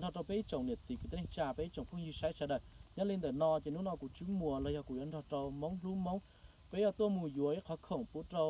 Nrog rau peb ib tsoom niam txiv kwv tij neej tsa, peb ib tsoom phooj ywg saib sawv daws, nyob li ntawm no ces hnub no kuv Tswb Muas los yog kuv yuav nrog rau Hmoob hlub Hmoob, peb yuav tuaj mus yuav ib qhov khoom pub rau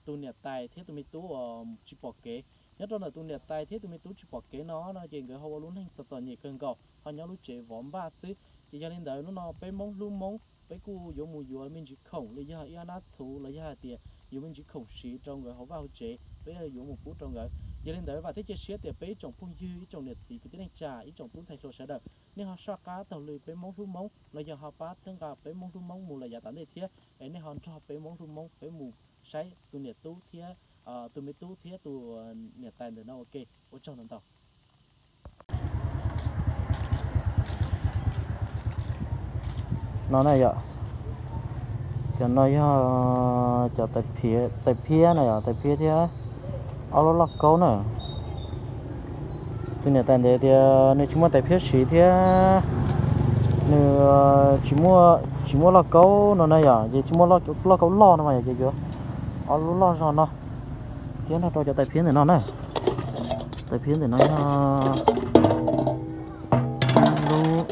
tus niam tais thiab tus me tub uas tsis pom kev. Nyob rau ntawm tus niam tais thiab tus me tub tsis pom kev no no ces nkawd ho ua lub neej txom txom nyem kawg nkaus, ho nyob lub tsev vov npaj xwb. Ces yog li ntawd hnub no peb Hmoob hlub Hmoob, peb kuj yuav mus yuav me ntsis khoom los yog ib ob nab txhuv los yog hais tias yuav me ntsis khoom siv rau nkawd hauv vaj hauv tsev, peb yuav mus pub rau nkawd. Yog li ntawd vam thiab cia siab tias peb ib tsoom phooj ywg, ib tsoom niam txiv kwv tij neej tsa, ib tsoom tub ntxhais hluas sawv daws, nej ho soj qab taug lw peb Hmoob hlub Hmoob los yog ho pab txhawb nqa peb Hmoob hlub Hmoob mus lawm yav tom ntej thiab, es nej ho nrog peb Hmoob hlub Hmoob peb mus saib tus niam tub thiab tus me tub thiab tus niam tais ntawm no ua ke. Ua tsaug ntau ntau. No na yom, cov no yog cov tais phiab na yom, tais phiab thiab ob lub lauj kaub na. Tus niam tais ntawd tias nws tsis muaj tais phiab siv thiab nws tsis muaj, tsis muaj lauj kaub no na yom, ces tsis muaj lauj kaub loj no mas yom, ces yuav ob lub loj zog no thiab nrog rau cov tais phiab ntawm no na. Tais phiab ntawm no yog lub,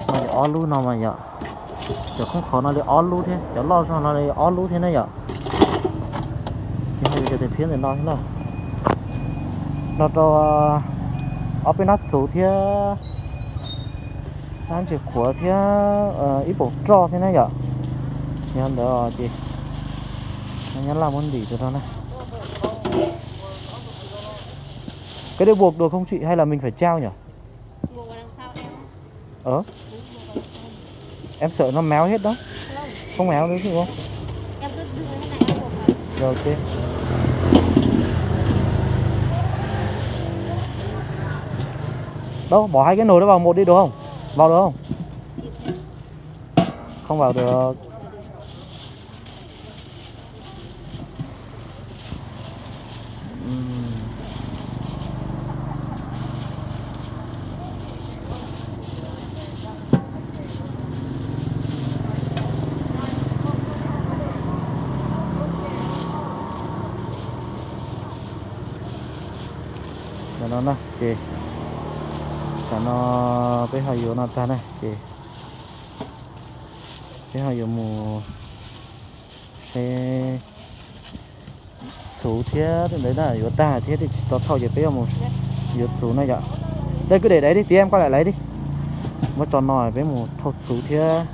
no yog ob lub no mas yom, cov khoob qhov no li ob lub thiab, cov loj zog no li ob lub thiab na yom. Ces ho yuav cov tais phiab ntawm no thiab na, nrog rau ob peb nab txhuv thiab, xab ntses qhuav thiab ib poom roj thiab na yom. Yog ntawd ces nyob laj muab ntim rau no na. Cái đấy buộc được không chị hay là mình phải treo nhỉ? Ờ. Em sợ nó méo hết đó. Không méo nữa chứ đúng không? Rồi, ok. Đâu, bỏ hai cái nồi đó vào một đi được không? Vào được không? Không vào được. Tam no na ces, tam no peb ho yuav no tag na ces peb ho yuav mus seb txhuv thiab tej ntawd na, yuav tag thiab twb tsis tau thauj ces peb yuav mus yuav txhuv na yom. Đây cứ để đấy đi, tí em qua lại lấy đi. Muab tso no peb mus thauj txhuv thiab,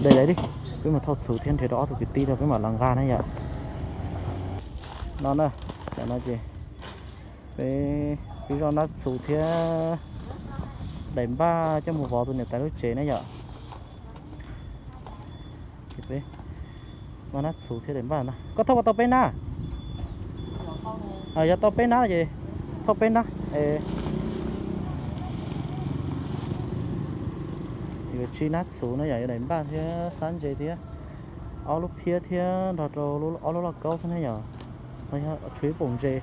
đây đấy đi, peb mus thauj txhuv thiab nrhiav rau ob tug kwv tij rau peb mam los nqa na yom. No na, tam no ces peb, peb zoj nab txhuv thiab daim npaj coj mus vov tus niam tais lub tsev na yom. Ces peb muab nab txhuv thiab daim npaj na. Koj thauj puas tau peb nab? Yog tau peb nab ces thauj peb nab. Yuav tsib nab txhuv na yom, yuav daim npaj thiab xab ntses thiab ob lub phiab thiab nrog rau ob lub lauj kaub thiab na yom. Tshuav ib poom ntses,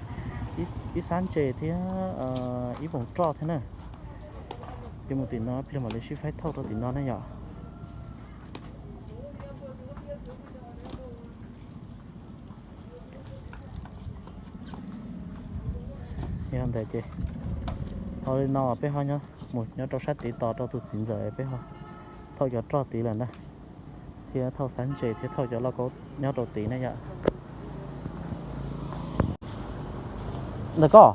ib xab ntses thiab ib poom roj thiab na. Ces mus tim no pliag mam li sib faib thauj rau tim no na yom. Yog ntawd ces, ho li no peb ho mus nyob rau sab tid tos rau tus txiv ntxawm peb ho thauj cov roj tid lawm ntag, thiab thauj xab ntses thiab thauj cov lauj kaub nyob rau tid na yom. Ntawm koj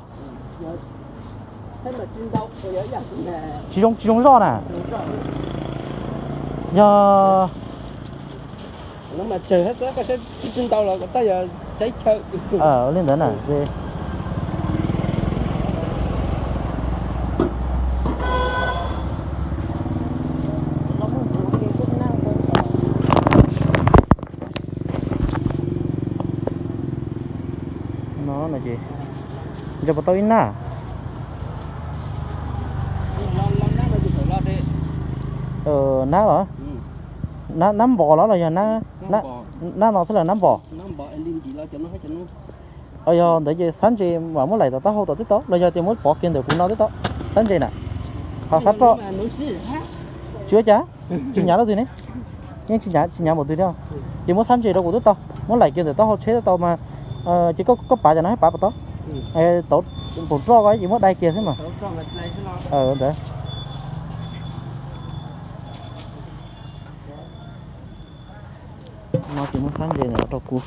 tsis zoo, tsis zoo zoj na. Yog li ntawd na. No ces, ntsaws puas tau ib nab? Nab los? Nab npos los los yog nab no xwb los nab npos? Yog ntawd ces xab ntses mam muab laim tom taub hau tom twb tau los yog tias muab pov kiag ntawm kuv no twb tau, xab ntses na. Ho xab roj tsis ua cas, tsis hnyav lub twg ne, yeej tsis hnyav npaum twg thiab. Ces muab xab ntses rau kuv twb tau, muab laim kiag ntawm taub hau tsheb twb tau mas. Ces koj pav cov no thiab pav puas tau? Tau. Npaum roj ko ces muab dai kiag xwb mas. Ntawd. No ces muab sab nce no rau kuv.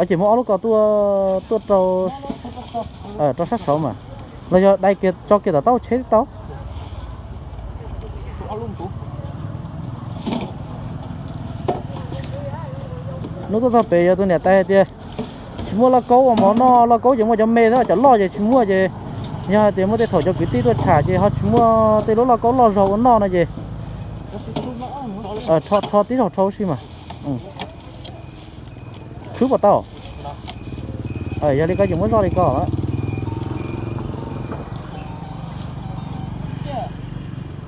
Ces muab ob lub ko tuaj, tuaj rau, rau sab saud mas. Los yog dai kiag tso kiag tom taub tsheb tau. Hnub tuaj txog pem yog tus niam tais hais tias tsis muaj lauj kaub ua mov noj, lauj kaub ces muaj cov me xwb, cov loj ces tsis muaj ces yog hais tias muaj tej thaum cov kwv tij tuaj tsham ces ho tsis muaj tej lub lauj kaub loj zog ua noj no ces rho tib zaug rho ua si mas. Khwb puas tau? Yog li ko ces muab zoj li ko.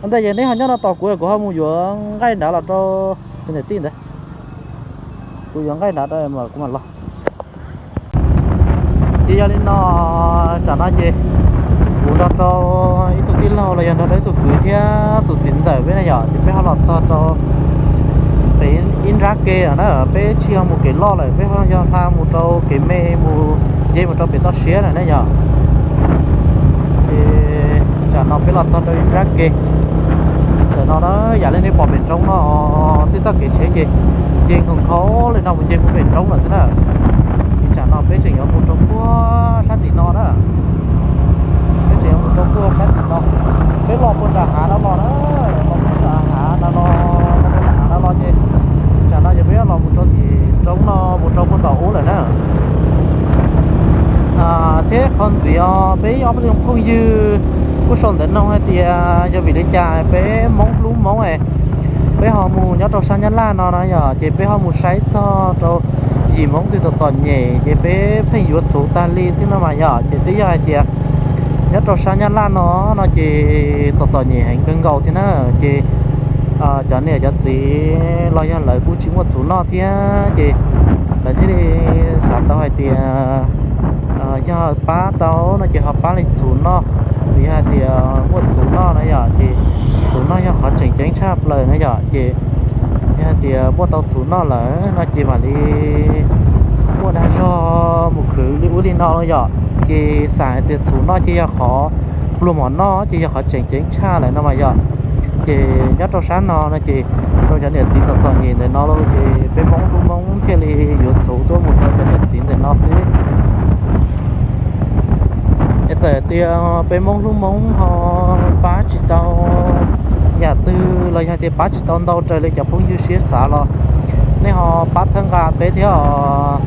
Ua ntej ces neb ho nyob no tos kuv, kuv ho mus yuav nqaij nrad los rau tus niam tij ntawd. Kuv yuav nqaij nrad rau kuv mam los. Ces yog li no, tsam no ces kuv nrog rau ib tug tij laug los yog nrog rau ib tug kwv thiab tus txiv ntxawm peb na yom, ces peb ho los txog rau pem ib nrab ke lawm na, peb tsis yog mus kev loj lawm, peb ho yog hla mus rau kev me mus, nce mus rau pem toj siab lawm na yom. Ces tsam no peb los txog rau ib nrab ke ntawm no na, yam li nej pom pem roob no, twb txoj kev tsheb ces nce nkhaus nkhaus li no mus nce mus pem roob lawm xwb na. Ces tsam no peb tseem yuav mus rau puag sab tim no na. Peb tseem yuav mus rau puag sab tim no. Peb los puag nram hav no los na, los puag nram hav no los, los puag nram hav no los ces tsam no ces peb yuav los mus rau tim roob no mus rau puag tom ub lawm na. Thiab qhov ntxiv os, peb ob peb tug phooj ywg kuj sau ntawv nug hais tias yog vim li cas peb Hmoob hlub Hmoob es peb ho mus nyob rau sab Nyab Laj no na yom, ces peb ho mus saib txog rau yim Hmoob twg txom txom nyem ces peb pheej yuav txhuv tag li xwb no mas yom. Ces twb yog hais tias nyob rau sab Nyab Laj no, no ces txom txom nyem heev kawg nkaus thiab na. Ces cov niam cov txiv los yog lawv kuj tsis muaj txhuv noj thiab, ces lawv thiaj li xav tau hais tias yog pab tau no ces ho pab li txhuv noj. Vim yog hais tias muaj txhuv noj na yom, ces txhuv noj yog qhov tseem ceeb tshaj plaws na yom. Ces yog hais tias muaj tau txhuv noj lawm no ces mam li muaj dag zog mus khwv li ub li no yom. Ces xav hais tias txhuv noj ces yog qhov pluag mov noj ces yog qhov tseem ceeb tshaj lawm no mas yom. Ces nyob rau sab no no ces rau cov niam txiv txom txom nyem ntawm no lauj, ces peb Hmoob hlub Hmoob thiaj li yuav txhuv tuaj mus rau cov niam txiv ntawm no xwb. Es txawm tias peb Hmoob hlub Hmoob ho pab tsis tau yam twg los yog tias pab tsis tau ntau raws li cov phooj ywg siab xav los nej ho pab txhawb nqa peb thiab os.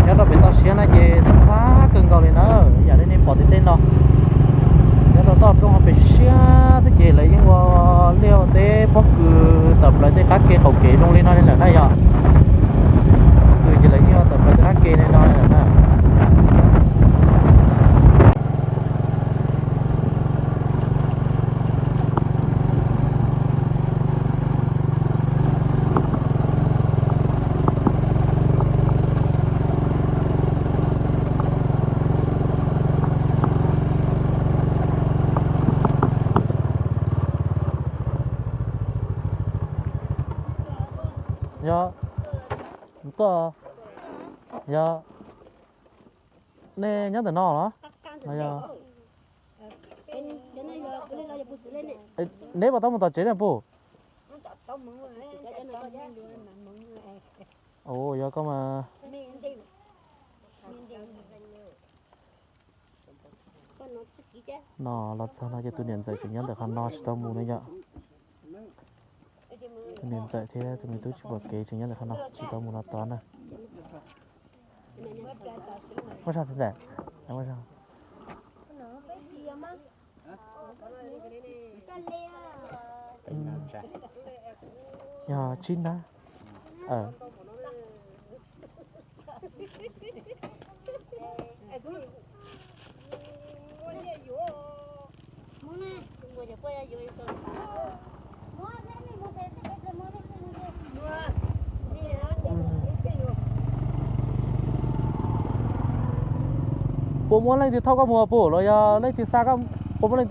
Nyob rau pem toj siab no ces txhab txhab kawg nkaus li na, yam li nej pom tim tej no. Nyob rau toj roob ho pem siab xwb ces lawv yeej ua liaj ua teb pob kws tawm plaws tej qab ke qaum kev zoo li no li lawm na yom. Pob kws ces lawv yeej ua tawm plaws tej qab ke li no li lawm na. Yog, tuaj, yog, nej nyob ntawm no los? Yog, neb puas tau mus tom tsev na puj? Ua yog koj mas. No los txog no ces tus niam ntxawm tseem nyob ntawm qhov no tsis tau mus no yom. Tus niam ntxawm thiab tus me tub tsis pom kev tseem nyob ntawm qhov no tsis tau mus los tod na. Muaj zog txiv ntxawm, muaj zog. Yog tsib nab. Puas muaj leej twg thauj koj mus puas los yog leej twg xa koj? Puas muaj leej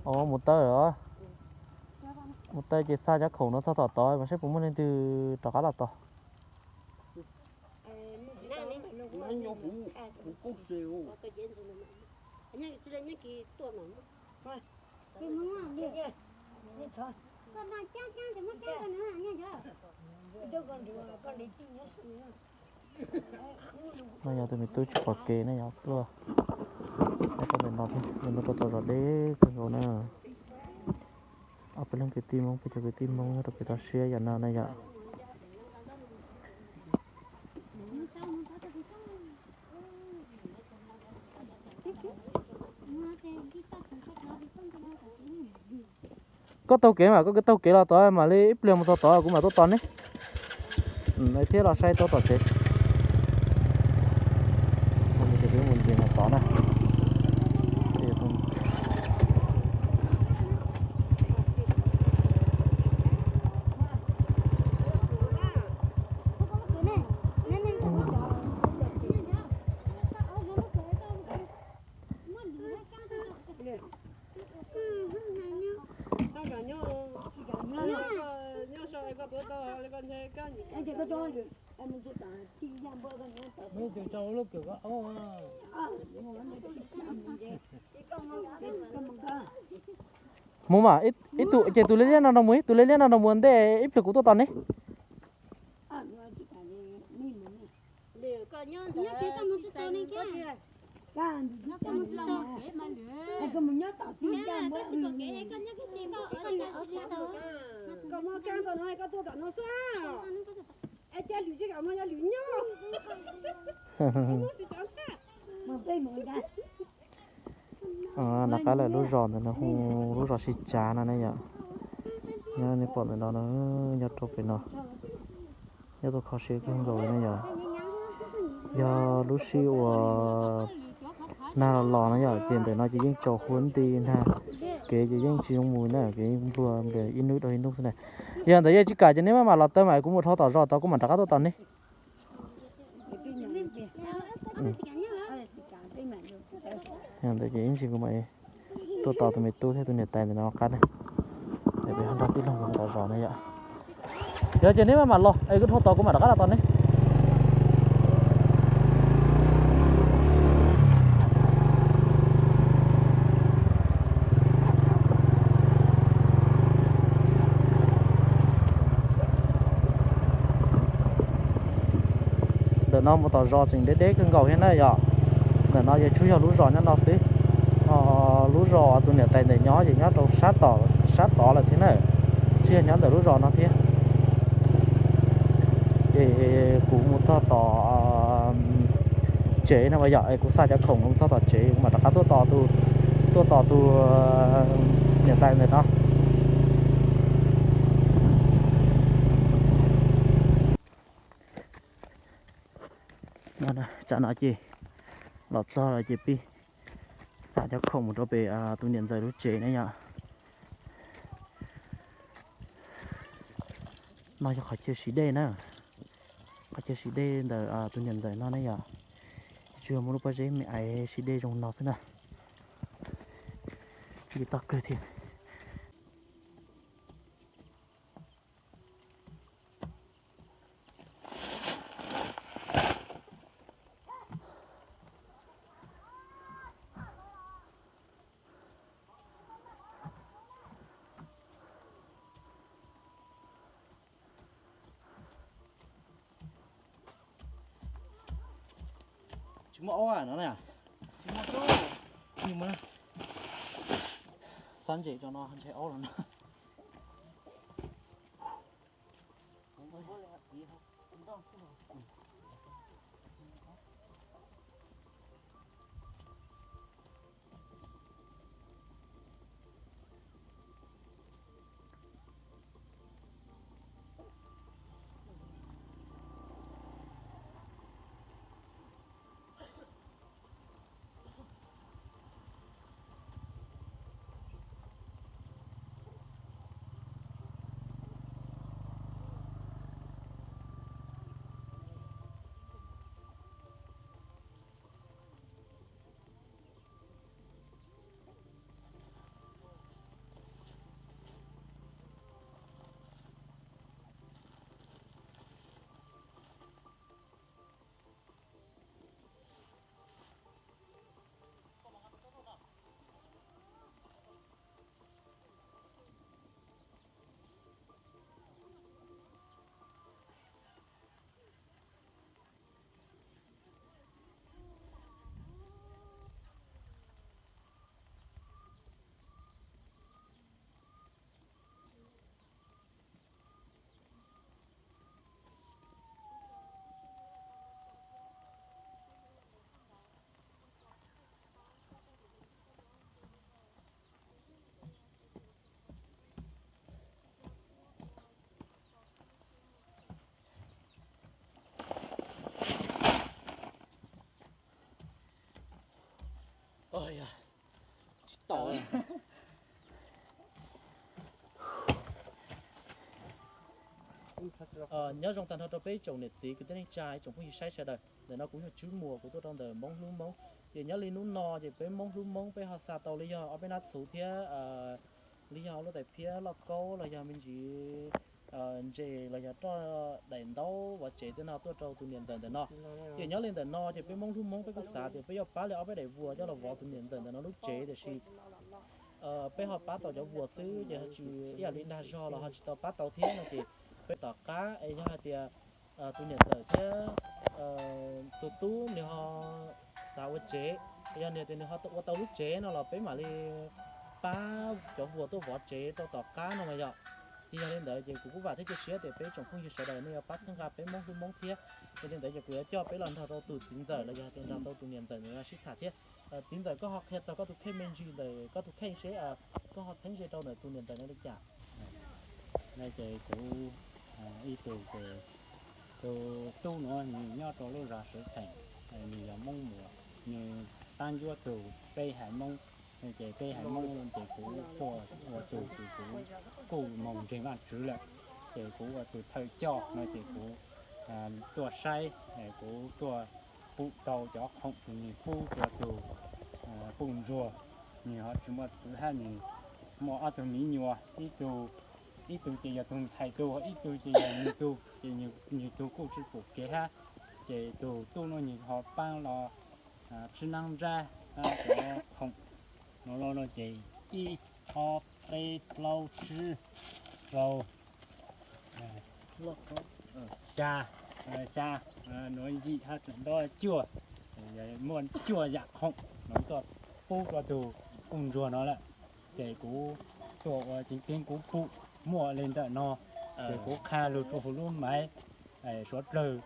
twg mus taw os? Mus taw ces xa cov khoom no txog tom tod mas saib puas muaj leej twg rov qab los tos. No yog tus me tub tsis pom kev na yog pluaj. Nyob rau pem no thiab, nyob rau tom zos deb kawg nkaus na. Ob peb leeg kwv tij Hmoob, peb cov kwv tij Hmoob nyob rau pem toj siab yam no na yom. Koj taug kev mas koj taug kev los tod mam li ib pliag mus txog tod kuv mam tuaj tos neb. Thiab los saib tuaj tom tsev. Mus ntxiv no tod na. Mus mas ib tug ces tus liab liab no rau mus, tus liab liab no rau mus ntej ib pliag kuv tuaj tos neb. Nov qab lawm lub zos ntawm no hu lub zos Sib Tsav no ne yom. Nyob nej pom ntawm no, nyob rau pem no, nyob tau kho siab kawg nkaus li ne yom. Yog lub sij uas nag los los no yom, ces ntawm no ces yeej tsaus huab nti nag, kev ces yeej tsis zoo mus na, kev yeej nplua nplias ib hnub dhau ib hnub xwb na. Yog ntawd yog tsis kam ces neb maj mam los taw mas kuv mus dhau tom zos tod kuv mam rov qab tuaj tos neb. Ntawd ces ib ntsis kuv mam tuaj tos tus me tub thiab tus niam tais ntawm no qab ne. Peb ho nrog tij laug mus tom zos na yom. Yog ces neb maj mam los es kuv dhau tos kuv mam rov qab los tos neb. Ntawm no mus tom zos tseem deb deb kawg nkaus thiab na yom. Ntawm no yog tsuas yog lub zos nyob no xwb. Lub zos tus niam tais ntawm nyob ces nyob rau sab tom, sab tod lawm thiab na, tsis yog nyob ntawm lub zos no thiab. Ces kuv mus txog tom tsev no mas yom, es kuv xa cov khoom mus txog tom tsev kuv mam rov qab tuaj tos tus, tuaj tos tus niam tais ntawm no. Tsam no ces los txog lawm ces pib xa cov khoom mus rau pem tus niam ntxawm lub tsev ne yom. No yog qhov chaw siv dej na, qhov chaw siv dej ntawm tus niam ntxawm no ne yom. Tsuas yog muaj lub pob zeb me aiv siv dej zoo no xwb na. Ntxim toj kawg thiab. Tsis muaj aub no na. Tsis muaj, xab ntses tso no ntshe aub los no. Tsis tau. Nyob zoo tag nrho rau peb ib tsoom niam txiv kwv tij neej tsa ib tsoom phooj ywg saib sawv daws. Ntawm no kuv yog Tswb Muas, kuv tuaj rau ntawm Hmoob Hlub Hmoob. Ces nyob li hnub no ces peb Hmoob Hlub Hmoob peb ho xa tau li yog ob peb hnab txhuv thiab li yog lub tais phiab lauj kaub los yog me ntsis ntses los yog roj daim ntaub vov tsev tej no tuaj rau tus niam ntxawm ntawm no. Ces nyob li ntawm no ces peb Hmoob Hlub Hmoob peb kuj xav tias peb yuav pab li ob peb daim vuas coj los vov tus niam ntxawm ntawm no lub tsev tiam sis peb ho pab tau cov vuas xwb ces ho tsis ib yam li dag zog los ho tsis tau pab tau thiab no ces peb tom qab es yog hais tias tus niam ntxawm thiab tus tub nws ho xav ua tsev, yog nws tias nws ho ua tau lub tsev no los peb mam li pab cov vuas tuaj vov tsev rau tom qab no mas yom. Ces yog li ntawd ces kuv kuj vam thiab cia siab tias peb tsoom phooj ywg sawv daws nej yuav pab txhawb nqa peb Hmoob Hlub Hmoob thiab. Yog li ntawd ces kuv yuav coj peb los nrog rau tus txiv ntxawm los yog tias nrog tau tus niam ntxawm ntawd sib tham thiab. Txiv ntxawm, koj ho qhia txog koj tus kheej me ntsis ntawm koj tus kheej seb koj ho txheeb ze rau ntawm tus niam ntxawm no li cas? No ces kuv ib tug ces tus tub nuav nws nyob rau lub zos Suav Theem, nws yog Hmoob Muas, nws tab ncuab txug peb haiv Hmoob, ces peb haiv Hmoob ces kuv tuaj ua tug ces kuv kuj moog ntseeg Vaajtswv lawm, ces kuv ua tug thawj coj no ces kuv tuaj saib, kuv tuaj pum tau cov khoom nws pub rua tug puj ntsuag, nws ho tsis muaj txiv hab nws muaj ob tug miv nyuas, ib tug ces yog tug ntxhais tug, ib tug ces yog nws tug, ces nws tug kuj tsis pum kev hab, ces tug tub nuav nws ho paab los tsib naab nrab, cov khoom no los no ces ib, ob, peb, plaub, tsib, rau, xya, xya, nuav yim hab tseem nto cuaj, muaj cuaj yam khoom no tuaj pub rua tug puj ntsuag no lawm. Ces kuv tuaj ua ceev ceev kuv pum muaj le ntawm no, ces kuv qha lug rua huv lub maiv suav dlawg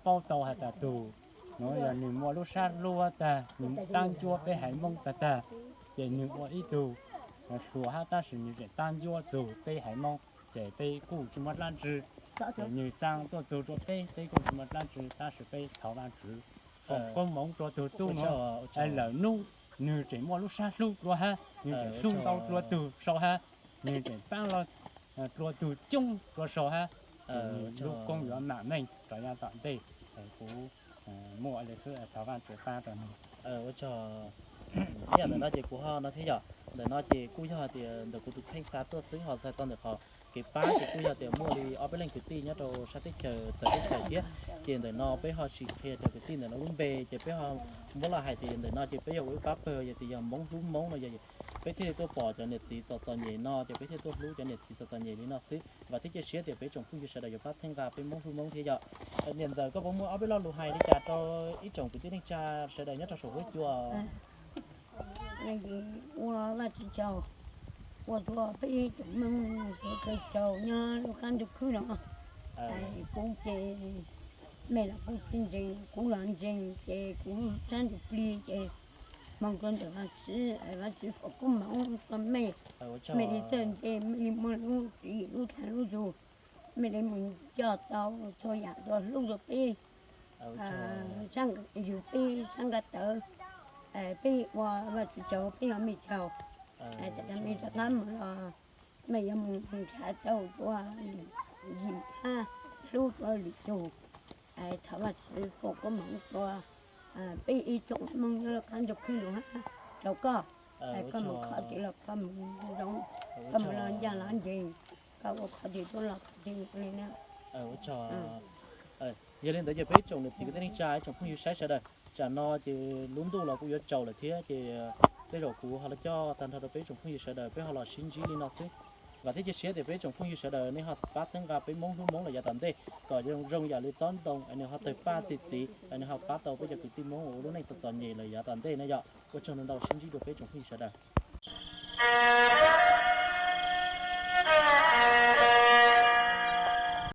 paub tau has tas tug nuav yog nwg muaj lub sab hlub tag, nwg tab ncuab peb haiv Moob tag tag, ces nwg ua ib tug hluas hab tab sis nwg tseem tab ncuab txug peb haiv Moob, ces peb kuj tsis muaj dlaab tsi. Ces nwg xaa tuaj txug rua peb, peb kuj tsis muaj dlaab tsi tab sis peb thov Vaajtswv foom koob moov rua tug tub nuav. Lawm nub nwg tseem muaj lub sab hlub dlua hab, nwg tseem hlub ntau dlua tug sau hab, nwg tseem paab los dlua tug coob dlua sau hab, nwg lub koob yuav maam meej rov yav tom ntej. Kuv muaj le xwb, thov Vaajtswv paab rua nwg. Ua tsaug. Ib yam ntawm no ces kuv ho no thiab yom, ntawm no ces kuj yog hais tias ntawm kuv tus kheej xa tuaj xwb ho txhais tau ntawm qhov kev pab ces kuj yog tias muaj li ob peb leej kwv tij nyob rau sab teb chaws txawv teb chaws thiab, ces ntawm no peb ho tsis qhia rau kwv tij ntawm no lub npe ces peb ho muab los hais tias ntawm no ces peb yog ua ib pab pawg yog tias yog Moob hlub Moob no yog peb thiaj li tuaj pom cov niam txiv txom txom nyem no ces peb thiaj tuaj hlub cov niam txiv txom txom nyem li no xwb. Vam thiab cia siab tias peb tsoom phooj ywg sawv daws yuav pab txhawb nqa peb Moob hlub Moob thiab yom. Niam ntxawm, koj puas muaj ob peb lo lus hais li cas rau ib tsoom kwv tij neej tsa sawv daws nyob rau saum huab cua? Ua Vajtswv tsaug, ua tuaj peb tsoom Moob sawv daws tsaug nyob lub qab ntuj khwb no. Kuv ces mej los kuj tsis ntseeg, kuv los ntseeg ces kuv sab ntsuj plig ces moog rua ntawm Vajtswv, Vajtswv foom koob moov rua mej. Mej li txawj ntse, mej li muaj lub tswv yim lub thaaj lub zug, mej li moog coj tau txhua yaam rua hlub rua peb, yug peb sab nqaj tawv, peb ua Vajtswv tsaug, peb ua mej tsaug. Thaum mej rov qaab moog los mej yuav moog nrhav tau rua yim hab hlub rua lwm tug. Thov Vajtswv foom koob moov rua peb ib tsoom Moob nyob lub qab ntuj khwb no hab rua koj. Koj moog qhov twg los koj moog zoo, koj moog los ncaaj los nceeg, koj ua qhov twg tuaj los qhov twg li na. Yog li ntawd ces peb ib tsoom niam txiv kwv tij neej tsa ib tsoom phooj ywg saib sawv daws, tsam no ces lub ntuj los kuj yuav tsaus lawm thiab ces tej zaum kuv ho los coj tag nrho rau peb ib tsoom phooj ywg sawv daws peb ho los sib ntsib li no xwb. Vam thiab cia siab tias peb ib tsoom phooj ywg sawv daws nej ho pab txhawb nqa peb Moob hlub Moob lawm yav tom ntej kom zoo yam li tsob ntoo es nws ho tawg paj txi txiv es nws ho pab tau peb cov kwv tij Moob uas ua lub neej txom txom nyem lawm yav tom ntej na yom. Ua tsaug ntau ntau, sib ntsib dua peb ib tsoom phooj ywg sawv daws.